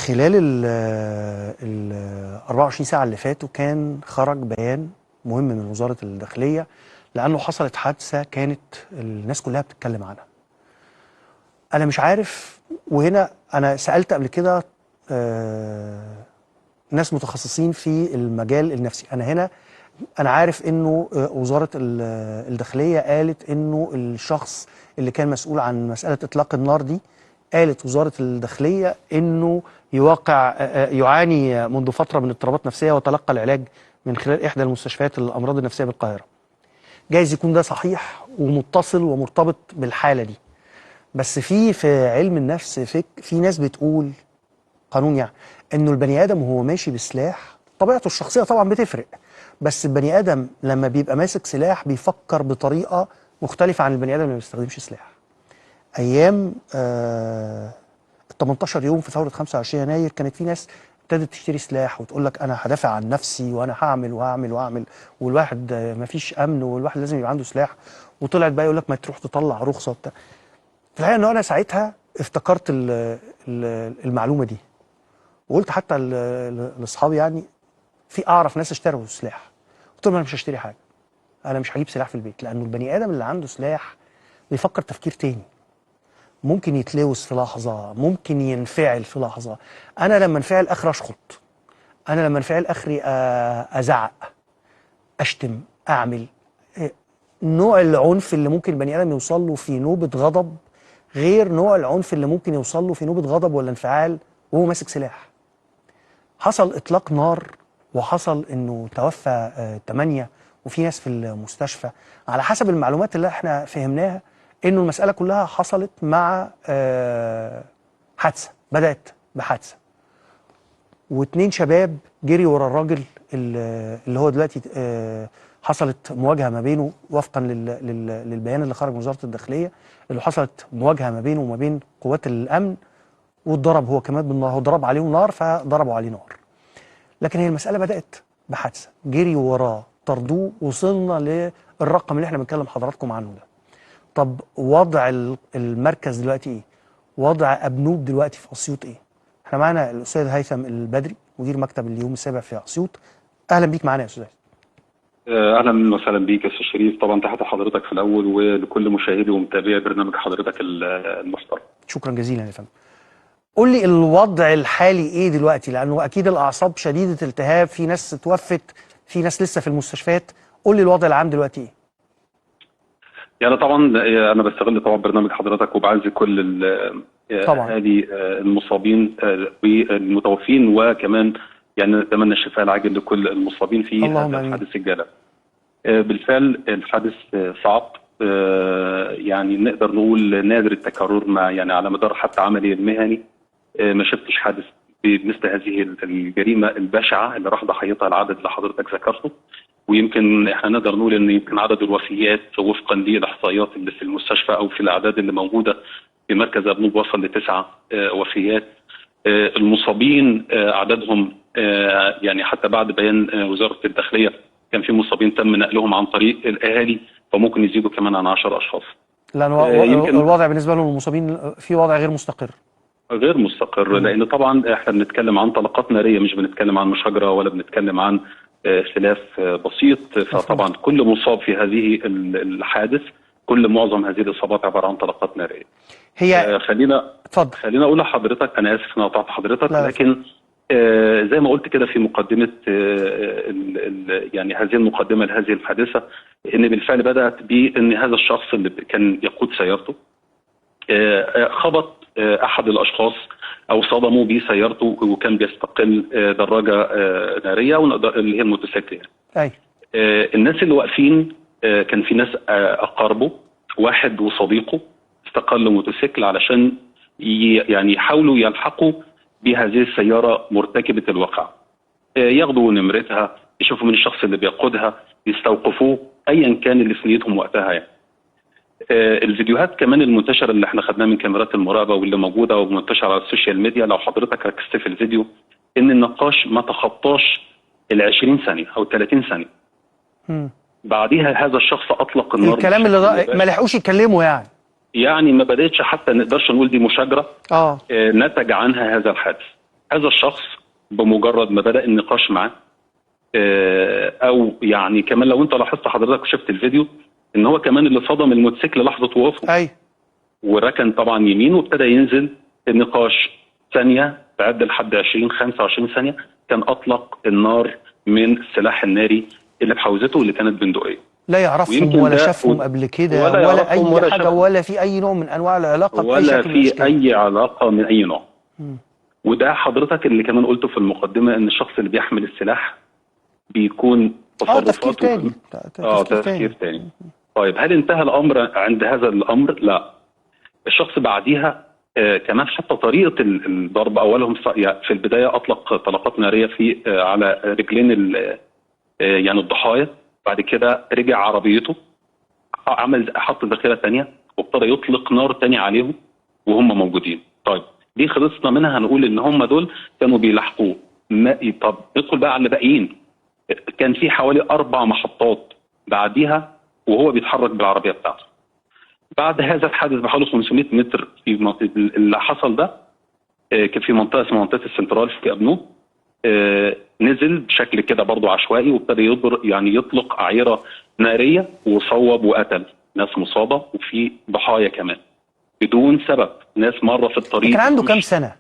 خلال ال 24 ساعة اللي فاتوا كان خرج بيان مهم من وزارة الداخلية، لأنه حصلت حادثة كانت الناس كلها بتتكلم عنها. أنا مش عارف، وهنا أنا سألت قبل كده ناس متخصصين في المجال النفسي. أنا هنا أنا عارف إنه وزارة الداخلية قالت إنه الشخص اللي كان مسؤول عن مسألة إطلاق النار دي، قالت وزارة الداخلية إنه يواقع يعاني منذ فترة من اضطرابات نفسية وتلقى العلاج من خلال إحدى المستشفيات الأمراض النفسية بالقاهرة. جايز يكون ده صحيح ومتصل ومرتبط بالحالة دي، بس في علم النفس في ناس بتقول قانون، يعني إنه البني آدم وهو ماشي بسلاح طبيعته الشخصية طبعا بتفرق، بس البني آدم لما بيبقى ماسك سلاح بيفكر بطريقة مختلفة عن البني آدم اللي ما بيستخدمش سلاح. أيام 18 يوم في ثورة 25 يناير كانت في ناس ابتدت تشتري سلاح وتقول لك أنا هدافع عن نفسي وأنا هعمل وهعمل وهعمل، والواحد مفيش أمن والواحد لازم يبقى عنده سلاح، وطلعت بقى يقول لك ما تروح تطلع رخصة وبتاع. في الحقيقة إن أنا ساعتها افتكرت المعلومة دي، وقلت حتى لأصحابي، يعني في أعرف ناس اشتروا سلاح، قلت لهم أنا مش هشتري حاجة، أنا مش هجيب سلاح في البيت، لأنه البني آدم اللي عنده سلاح بيفكر تفكير تاني، ممكن يتلوث في لحظة، ممكن ينفعل في لحظة. أنا لما انفعل آخري أشخط، أنا لما انفعل آخري أزعق، أشتم، أعمل. نوع العنف اللي ممكن البني آدم يوصل له في نوبة غضب غير نوع العنف اللي ممكن يوصل له في نوبة غضب ولا انفعال وهو ماسك سلاح. حصل إطلاق نار، وحصل إنه توفى 8 وفي ناس في المستشفى. على حسب المعلومات اللي احنا فهمناها إنه المسألة كلها حصلت مع حادثة، بدأت بحادثة، واتنين شباب جري ورا الراجل اللي هو دلوقتي حصلت مواجهة ما بينه، وفقا للبيان اللي خرج من وزارة الداخلية، اللي حصلت مواجهة ما بينه وما بين قوات الأمن، واتضرب هو كمان بالنار، هو ضرب عليهم نار فضربوا عليه نار. لكن هي المسألة بدأت بحادثة، جري وراه، طردوه، وصلنا للرقم اللي احنا بنتكلم حضراتكم عنه ده. طب وضع المركز دلوقتي ايه؟ وضع أبنوب دلوقتي في أسيوط ايه؟ احنا معانا الأستاذ هيثم البدري، مدير مكتب اليوم السابع في أسيوط. أهلا بيك معانا يا أستاذ. اهلا وسهلا بيك يا استاذ شريف، طبعا تحت حضرتك في الاول ولكل مشاهدي ومتابعي برنامج حضرتك المحترم. شكرا جزيلا يا فندم. قول لي الوضع الحالي ايه دلوقتي، لانه اكيد الاعصاب شديدة التهاب، في ناس توفت، في ناس لسه في المستشفيات. قول لي الوضع العام دلوقتي ايه؟ يعني طبعا انا بستغل طبعا برنامج حضرتك وبعزي كل اهالي المصابين والمتوفين، وكمان يعني نتمنى الشفاء العاجل لكل المصابين في هذا الحادث الجلل. بالفعل الحادث صعب، يعني نقدر نقول نادر التكرر، مع يعني على مدار حتى عملي المهني ما شفتش حادث بمثل هذه الجريمة البشعة اللي راح ضحيتها العدد اللي حضرتك ذكرته. ويمكن احنا نقدر نقول ان يمكن عدد الوفيات وفقا للاحصائيات اللي في المستشفى او في الاعداد اللي موجودة في مركز ابنوب وصل ل9 وفيات. المصابين اعدادهم يعني حتى بعد بيان وزارة الداخلية كان في مصابين تم نقلهم عن طريق الاهالي، فممكن يزيدوا كمان عن 10 اشخاص. لان الوضع بالنسبة لهم المصابين في وضع غير مستقر. غير مستقر، لان طبعا احنا بنتكلم عن طلقات نارية، مش بنتكلم عن مشاجره ولا بنتكلم عن خلاف بسيط. فطبعا كل مصاب في هذه الحادث، كل معظم هذه الاصابات عبارة عن طلقات نارية. هي خلينا اتفضل. خلينا اقول لحضرتك، انا اسف ان انا قطعت حضرتك، لكن زي ما قلت كده في مقدمه يعني هذه المقدمة لهذه الحادثة، ان بالفعل بدات بان هذا الشخص اللي كان يقود سيارته خبط احد الاشخاص او صدموا بسيارته، وكان بيستقل دراجة نارية ونقدر اللي هي الموتوسيكل يعني. ايوه. الناس اللي واقفين كان في ناس اقاربه، واحد وصديقه استقلوا موتوسيكل علشان يعني يحاولوا يلحقوا بهذه السيارة مرتكبه الواقعة. ياخدوا نمرتها، يشوفوا من الشخص اللي بيقودها، يستوقفوه، ايا كان اللي في نيتهم وقتها يعني. الفيديوهات كمان المنتشرة اللي احنا خدناها من كاميرات المراقبة واللي موجودة ومنتشره على السوشيال ميديا، لو حضرتك ركزت في الفيديو ان النقاش ما تخطاش ال 20 ثانية او 30 ثانية. بعديها هذا الشخص اطلق النار. الكلام اللي ما لحقوش يتكلموا يعني. يعني ما بداتش حتى نقدرش نقول دي مشاجره. نتج عنها هذا الحادث. هذا الشخص بمجرد ما بدأ النقاش معاه، او يعني كمان لو انت لاحظت حضرتك وشفت الفيديو، ان هو كمان اللي صدم الموتوسيكل لحظة وقوفه. ايوه. وركن طبعا يمين وابتدى ينزل النقاش. ثانية تعد لحد 20 25 ثانية كان اطلق النار من السلاح الناري اللي بحوزته اللي كانت بندقية. لا يعرفهم ولا شافهم قبل كده ولا اي ولا حاجة ولا في اي نوع من انواع العلاقة ولا باي شكل في اي علاقة من اي نوع. وده حضرتك اللي كمان قلته في المقدمة، ان الشخص اللي بيحمل السلاح بيكون تصرفاته تفكير تاني. تفكير تاني. طيب هل انتهى الامر عند هذا الامر؟ لا. الشخص بعديها كمان حتى طريقه الضرب، اولهم في البداية اطلق طلقات نارية في على رجلين يعني الضحايا، بعد كده رجع عربيته عمل حط ذخيرة ثانية وابتدى يطلق نار ثاني عليهم وهم موجودين. طيب دي خلصنا منها، هنقول ان هم دول كانوا بيلاحقوه. طب ندخل بقى على الباقيين. كان في حوالي 4 محطات بعديها وهو بيتحرك بالعربية بتاعته. بعد هذا الحادث بحوالي 500 متر في اللي حصل ده، كان في منطقة اسمها منطقة السنترال في ابنوب، نزل بشكل كده برضه عشوائي وابتدى يعني يطلق اعيره نارية وصوب وقتل ناس مصابه وفي ضحايا كمان بدون سبب، ناس مرة في الطريق. كان عنده كام سنة؟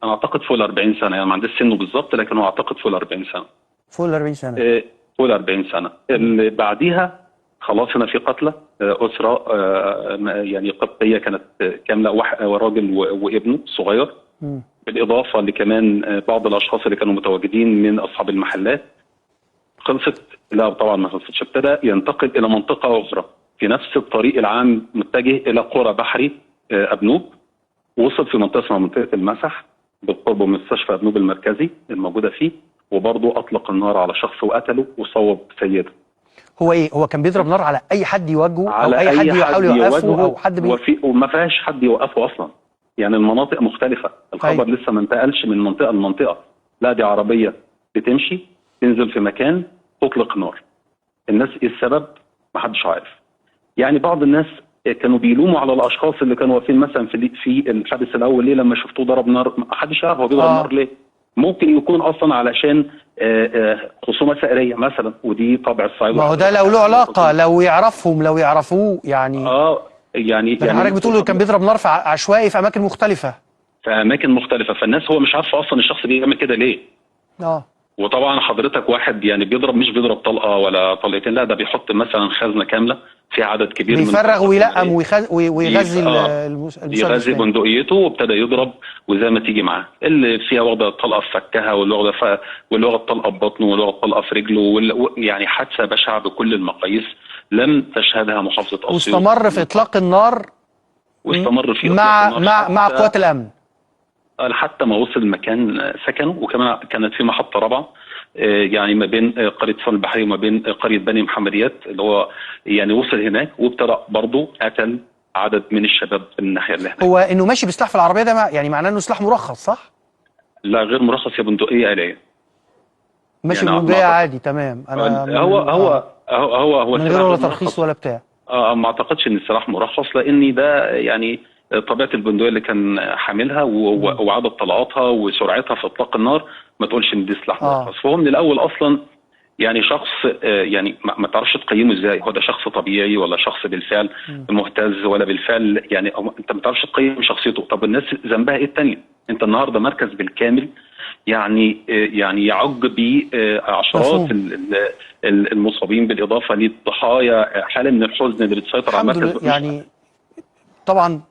انا اعتقد فوق ال 40 سنة، يعني ما عنديش سنة بالظبط لكن هو اعتقد فوق ال 40 سنة. فوق ال 40 سنة. فوق ال 40 سنة. اللي بعديها خلاص هنا في قتلى، اسره يعني قبطيه كانت كاملة، راجل وابنه صغير، بالاضافة لكمان بعض الاشخاص اللي كانوا متواجدين من اصحاب المحلات. خلصت؟ لا طبعا ما خلصتش. ابتدى ينتقل الى منطقة اخرى في نفس الطريق العام متجه الى قرى بحري ابنوب. وصل في منطقة اسمها منطقة المسح بالقرب من مستشفى ابنوب المركزي الموجودة فيه، وبرضه اطلق النار على شخص وقتله وصوب سيده. هو ايه؟ هو كان بيضرب نار على اي حد يواجهه او اي حد يحاول يوقفه او حد وما فيهاش حد يوقفه اصلا. يعني المناطق مختلفة، الخبر لسه ما انتقلش من منطقة لمنطقه. لا دي عربية بتمشي تنزل في مكان تطلق نار. الناس ايه السبب؟ ما حدش عارف. يعني بعض الناس كانوا بيلوموا على الاشخاص اللي كانوا واقفين مثلا في الحادث الاول، ليه لما شفتوه ضرب نار؟ ما حدش عارف هو بيضرب نار ليه. ممكن يكون اصلا علشان خصومه ثأريه مثلا، ودي طبع الصعيد. ما هو ده لو له علاقة، لو يعرفهم لو يعرفوه يعني. يعني حضرتك بتقول كان بيضرب نار في عشوائي في اماكن مختلفة. في اماكن مختلفة، فالناس هو مش عارفه اصلا الشخص بيعمل كده ليه. وطبعا حضرتك واحد يعني بيضرب، مش بيضرب طلقه ولا طلقتين، لا ده بيحط مثلا خزنه كاملة في عدد كبير، بيفرغ ويلقم ويغذي يغذي بندقيته، وابتدى يضرب وزي ما تيجي معاه، اللي فيها واخده طلقه في فكها، واللي واخده طلقه في بطنه، واللي واخده طلقه في رجله، يعني حادثه بشعة بكل المقاييس لم تشهدها محافظة اسيوط. واستمر في اطلاق النار، واستمر في مع اطلاق النار مع قوات الامن حتى ما وصل مكان سكنه. وكمان كانت في محطة رابعه يعني ما بين قرية صن البحرية وما بين قرية بني محمديات، اللي هو يعني وصل هناك وابتدى برضه قتل عدد من الشباب من الناحية اللي هناك. هو انه ماشي بسلاح في العربية ده يعني معناه انه سلاح مرخص صح؟ لا غير مرخص، يا بندقية آلية. ماشي يعني بندقية عادي تمام. انا هو هو هو هو هو من غير ولا ترخيص ولا بتاع. ما اعتقدش ان السلاح مرخص، لان ده يعني طبيعة البندقية اللي كان حاملها وعدد طلقاتها وسرعتها في اطلاق النار ما تقولش ان دي سلاح مرخص. فهو من الاول اصلا يعني شخص يعني ما تعرفش تقيمه ازاي، هو ده شخص طبيعي ولا شخص بالفعل مهتز ولا بالفعل، يعني انت ما تعرفش تقيم شخصيته. طب الناس ذنبها ايه الثانية؟ انت النهارده مركز بالكامل يعني يعج بعشرات المصابين، بالاضافة للضحايا، حاله من الحزن اللي بتسيطر على المركز. يعني طبعا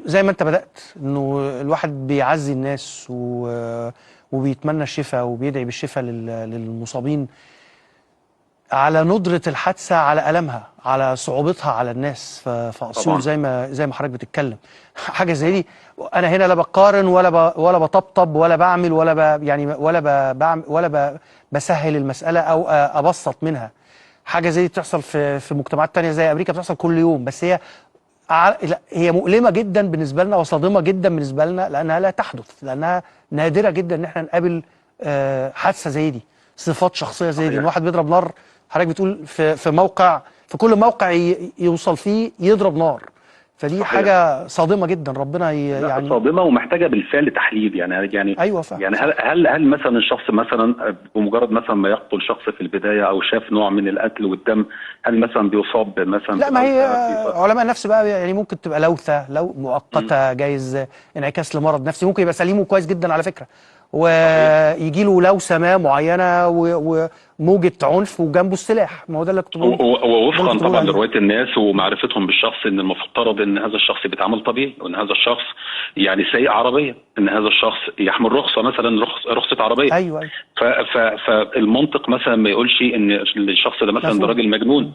زي ما انت بدأت انه الواحد بيعزي الناس وبيتمنى الشفاء وبيدعي بالشفاء للمصابين على ندرة الحادثة، على ألمها، على صعوبتها على الناس في أسيوط. زي ما حضرتك بتتكلم حاجة زي دي، أنا هنا لا بقارن ولا بطبطب ولا بعمل ولا يعني ولا بعمل ولا بسهل المسألة أو أبسط منها. حاجة زي دي بتحصل في مجتمعات تانية زي أمريكا، بتحصل كل يوم، بس هي مؤلمة جدا بالنسبة لنا وصادمة جدا بالنسبة لنا، لأنها لا تحدث، لأنها نادرة جدا إن احنا نقابل حادثة زي دي، صفات شخصية زي دي، إن واحد بيضرب نار، حضرتك بتقول في موقع، في كل موقع يوصل فيه يضرب نار. فدي صحيح. حاجة صادمه جدا، ربنا لا، يعني صادمه ومحتاجة بالفعل تحليل. يعني ايوه فعلا. يعني هل مثلا الشخص مثلا بمجرد مثلا ما يقتل شخص في البداية او شاف نوع من القتل والدم، هل مثلا بيصاب مثلا؟ لا، ما هي علماء النفس بقى يعني ممكن تبقى لوثه لو مؤقتة، جايز انعكاس لمرض نفسي، ممكن يبقى سليم وكويس جدا على فكرة، ويجي له لوثه ما معينة وموجه عنف وجنبه السلاح. ما هو ده اللي كنت بقوله. ووفقا طبعا لرواية الناس ومعرفتهم بالشخص، ان المفترض ان هذا الشخص بيتعامل طبيعي، وان هذا الشخص يعني سايق عربية، ان هذا الشخص يحمل رخصه مثلا، رخصه عربية. ايوه. فالمنطق مثلا ما يقولش ان الشخص ده مثلا ده راجل مجنون.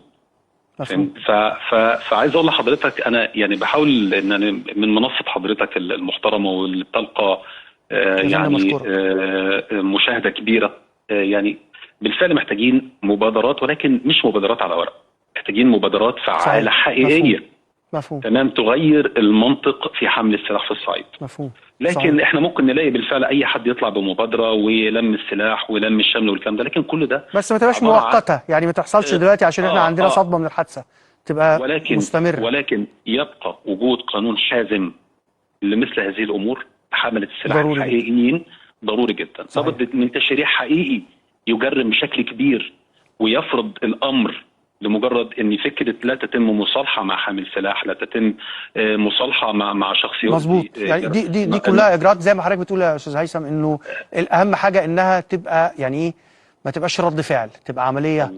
فعايز اقول لحضرتك انا يعني بحاول ان أنا من منصة حضرتك المحترمة واللي بتلقى يعني مشاهده كبيرة، يعني بالفعل محتاجين مبادرات، ولكن مش مبادرات على ورق، محتاجين مبادرات فعاله حقيقية. مفهوم. تمام، تغير المنطق في حمل السلاح في الصعيد. مفهوم. لكن صحيح. احنا ممكن نلاقي بالفعل اي حد يطلع بمبادرة ولم السلاح ولم الشمل والكلام ده، لكن كل ده بس ما تبقاش مؤقتة، يعني ما تحصلش دلوقتي عشان احنا عندنا صدمة من الحادثة، تبقى مستمرة. ولكن يبقى وجود قانون حازم لمثل هذه الامور، حمله السلاح الحقيقيين، ضروري جدا. لابد من تشريع حقيقي يجرم بشكل كبير ويفرض الامر، لمجرد ان فكرة لا تتم مصالحه مع حامل سلاح، لا تتم مصالحه مع شخص. مظبوط. يعني دي كلها اجراءات زي ما حضرتك بتقول يا استاذ هيثم، انه الاهم حاجة انها تبقى يعني ايه، ما تبقاش رد فعل، تبقى عملية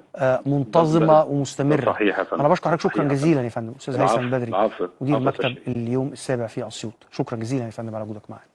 منتظمة ومستمرة. صحيح يا فندم. انا بشكر حضرتك شكرا جزيلا يا فندم استاذ هيثم بدري، مدير مكتب اليوم السابع في اسيوط. شكرا جزيلا يا فندم على وجودك معنا.